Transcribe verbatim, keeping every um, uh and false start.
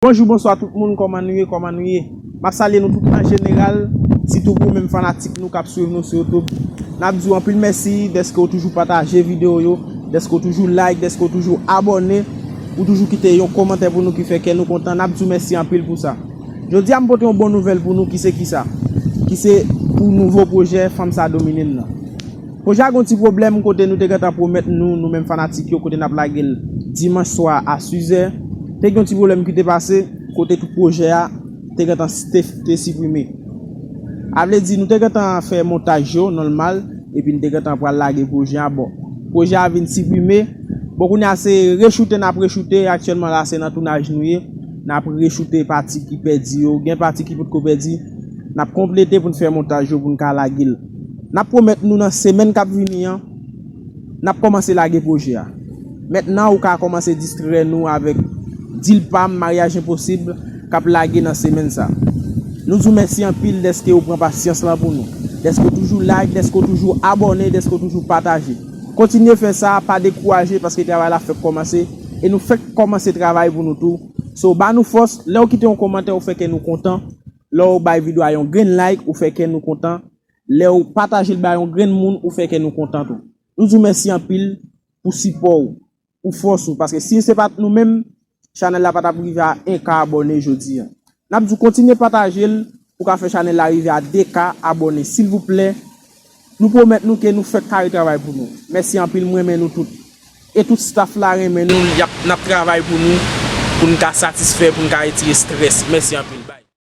Bonjou, bonswa tout moun, kòman nou ye, kòman nou ye? M ap salye nou tout an jeneral, sitou pou menm fanatik nou k ap swiv nou sou YouTube. N ap di w anpil mèsi dèske w toujou pataje videyo yo, dèske w toujou like, dèske w toujou abòne, ou toujou kite yon kòmantè pou nou ki fè kè nou kontan. N ap di w mèsi anpil pou sa. Jodi a, m pote yon bon nouvèl pou nou ki se kisa? Ki se pou nouvo pwojè Fanm Sa Domine m nan. Pwojè a gen yon ti pwoblèm kote nou te gentan pwomèt nou, nou menm fanatik yo, kote n ap lage l dimanch swa a sizè. Te gen yon ti pwoblèm ki te pase, kote tout pwojè a te gentan te, te siprime. A vle di, nou te gentan fè montaj yo nòmal, epi n te gentan pral lage pwojè a. Bon, pwojè a vin siprime. Bon, kounye a se rechoute n ap rechoute. Aktyèlman la, se nan tounaj nou ye. N ap rechoute pati ki pèdi yo. Gen pati ki potko pèdi. N ap konplete pou n fè montaj yo pou n ka lage l. N ap pwomèt nou nan semèn k ap vini an, n ap kòmanse lage pwojè a. Mentnan, ou ka kòmanse distrè nou avèk Dil pa m, Maryaj Enposib, k ap lage nan semèn sa. Nou di w mèsi anpil dèske ou pran pasyans lan pou nou. Dèske w toujou like, dèske w toujou abòne, dèske w toujou pataje. Kontinye fè sa, pa dekouraje, paske travay la fèk kòmanse, e nou fèk kòmanse travay pou nou tou. So, ba nou fòs, lè w kite yon kòmantè, ou fè kè nou kontan. Lè w bay videyo a yon grenn like, ou fè kè nou kontan. Lè w pataje l bay yon grenn moun, ou fè kè nou kontan tou. Nou di w mèsi anpil pou sipò w, pou fòs ou, paske si se pa t nou menm, chanèl la pa t ap rive a en ka abòne jodi a. N ap di w kontinye pataje l pou ka fè chanèl la rive a de ka abòne, silvouplè. Nou pwomèt nou ke nou fèk kare travay pou nou. Mèsi anpil, m renmen nou tout. E tout staff la renmen nou, y ap, n ap travay pou nou, pou n ka satisfè, pou n ka retire strès. Mèsi anpil.